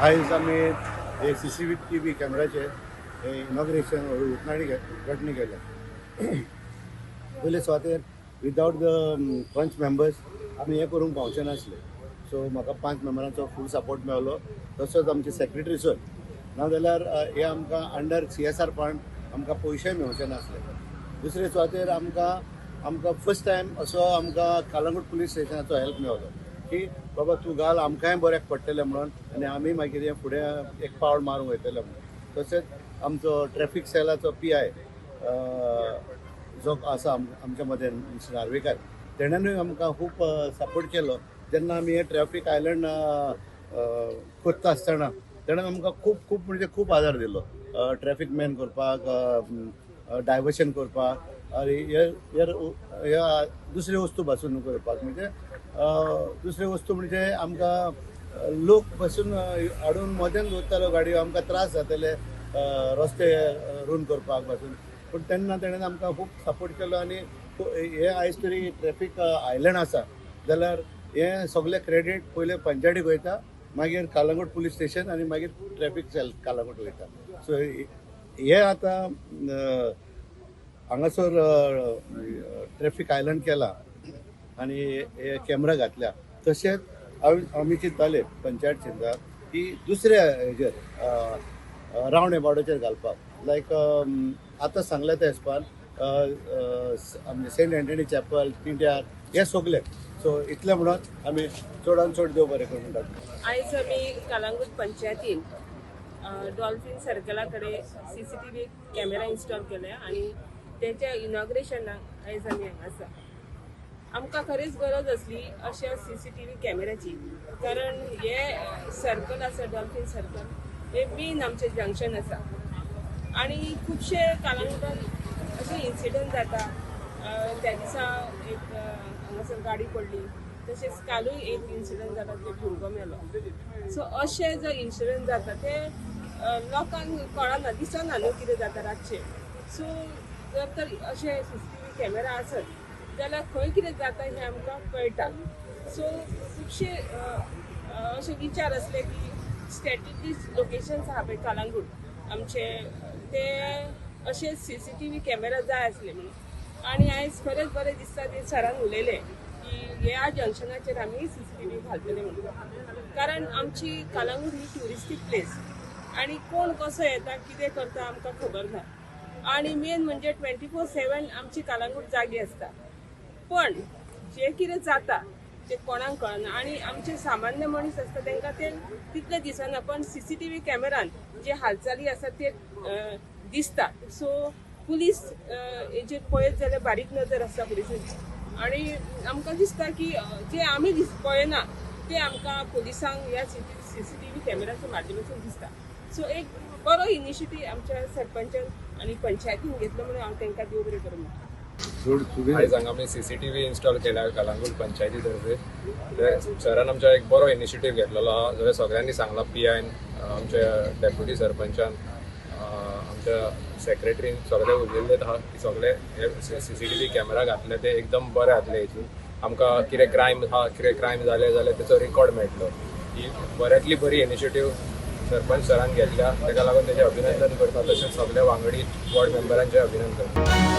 आयज आमी हे सीसीटीव्ही कॅमेराचे हे इनॉग्रेशन उद्घाटन केलें. पयले सुवातेर विदावट the पंच मेंबर्स आमी हें करूंक पावचे नासले. सो म्हाका पांच मेंबरांचो फूल सपोर्ट मेळ्ळो, तसोच आमचे सेक्रेटरी सर. नाजाल्यार हे आमकां अंडर सीएसआर फंड आमकां पयशे मेळचे नासले. दुसरे सुवातेर आमकां फर्स्ट टायम असो आमकां कालंगूट पुलीस स्टेशनाचो हेल्प मेळ्ळो की बाबा तूं घाल, आमकांय बऱ्याक पडटलें म्हणून आनी आमी मागीर हें फुडें एक पावल मारूंक वयतले म्हणून. तशेंच आमचो ट्रॅफिक सेलाचो पीआय जो आसा आमच्या मदें, मिस्टर नार्वेकार, तेण्यानूय आमकां खूब सपोर्ट केलो. जेन्ना आमी हे ट्रॅफिक आयलंड करता आसतना तेणें आमकां खूब खूब म्हणजे खूब आदार दिलो, ट्रॅफिक मॅन करपाक, डायवर्शन करपाक आनी हे ह्या दुसऱ्यो वस्तू पासून करपाक. म्हणजे दुसऱ्यो वस्तू म्हणजे आमकां लोक पासून हाडून मदेन दवरतालो गाडयो, आमकां त्रास जाताले रस्ते रून करपाक पासून. पूण तेन्ना तेणें आमकां खूब सपोर्ट केलो आनी हे आयज तरी ट्रॅफिक आयलंड आसा जाल्यार हें सगळें क्रेडीट पयलें पंचायतीक वयता, मागीर कालंगूट पुलीस स्टेशन आनी मागीर ट्रॅफिक सेल कालंगूट वयता. सो हे आतां हांगासर ट्रॅफिक आयलंड केला आनी हे कॅमेरा घातल्या. तशेंच आमी चिंत्ताले, पंचायत चिंता की दुसऱ्या हेजेर रावंड एबाउटाचेर घालपाक, लायक आतां सांगलें त्या हिसपान आमचे सेंट एंटनी चॅपल, तिंट्यार, हे सगळे. सो इतलें म्हणून आमी चडान चड देव बरें करूं म्हणटात. आयज आमी कालांगूट पंचायतीन डॉल्फिन सर्कला कडेन सीसीटीव्ही कॅमेरा इन्स्टॉल केल्या आनी तेच्या इनॉग्रेशनाक आयज आमी हांगा आसा. आमकां खरेंच गरज आसली अशा सीसीटीव्ही कॅमेराची, कारण हे सर्कल आसा, डॉल्फिन सर्कल, हे मेन आमचें जंक्शन आसा आनी खुबशे कालांगुटान अशे इन्सिडंट जाता. त्या दिसा एक हांगासर गाडी पडली, तशेंच कालूय एक इन्सिडंट जाला, ते भुरगो मेलो. सो अशे जर इन्सिडंट जाता ते लोकांक कळना, दिसना न्हू कितें जाता रातचें. सो जर तर अशे सीसीटीव्ही कॅमेरा आसत जाल्यार खंय कितें जाता हें आमकां कळटा. सो खुबशे अशे विचार आसले की स्ट्रेटेजीक लोकेशन्स आहा पळय कालांगूट आमचे, ते अशे सीसीटीव्ही कॅमेरा जाय आसले म्हणून. आनी आयज खरेंच बरें दिसता ते सरान उलयले की ह्या जंक्शनाचेर आमी सीसीटीव्ही घालतले म्हणून, कारण आमची कालांगूट ही ट्युरिस्टीक प्लेस आनी कोण कसो येता, कितें करता आमकां खबर ना. आनी मेन म्हणजे 24/7 आमची कालांगूट जागी आसता, पण जे कितें जाता ते कोणाक कळना आनी आमचे सामान्य मनीस आसता तांकां ते तितले दिसना, पण सीसीटीव्ही कॅमेरान जे हालचाली आसा ते दिसता. सो पुलीस हेजेर पळयत जाल्यार बारीक नजर आसता पुलिसांची आनी आमकां दिसता की जे आमी पळयना ते आमकां पुलिसांक ह्या सीसीटीव्ही कॅमेराच्या माध्यमातून दिसता. सो एक बरो इनिशिएटीव आमच्या सरपंचान आनी पंचायतीन घेतलो म्हणून हांव तांकां देव बरें करूं म्हणटा. आयज हांगा आमी सीसीटीव्ही इन्स्टॉल केल्या कलांगूट पंचायती तर्फे. ते सरान आमच्या एक बरो इनिशिएटीव घेतलेलो आहा. जशें सगळ्यांनी सांगलां, पीआयन, आमच्या डेप्युटी सरपंचान, आमच्या सेक्रेटरीन, सगळे उलयल्ले आहा की सगळे हे सीसीटीव्ही कॅमेरा घातले ते एकदम बरे जातले. हितून आमकां कितें क्रायम आहा, कितें क्रायम जाले जाल्यार तेचो रिकॉर्ड मेळटलो. ही बऱ्यांतली बरी इनिशिएटीव सरपंच सरान घेतल्या, ताका लागून तेजें अभिनंदन करता. तशेंच सगळे वांगडी वॉर्ड मेंबरांचें अभिनंदन करता.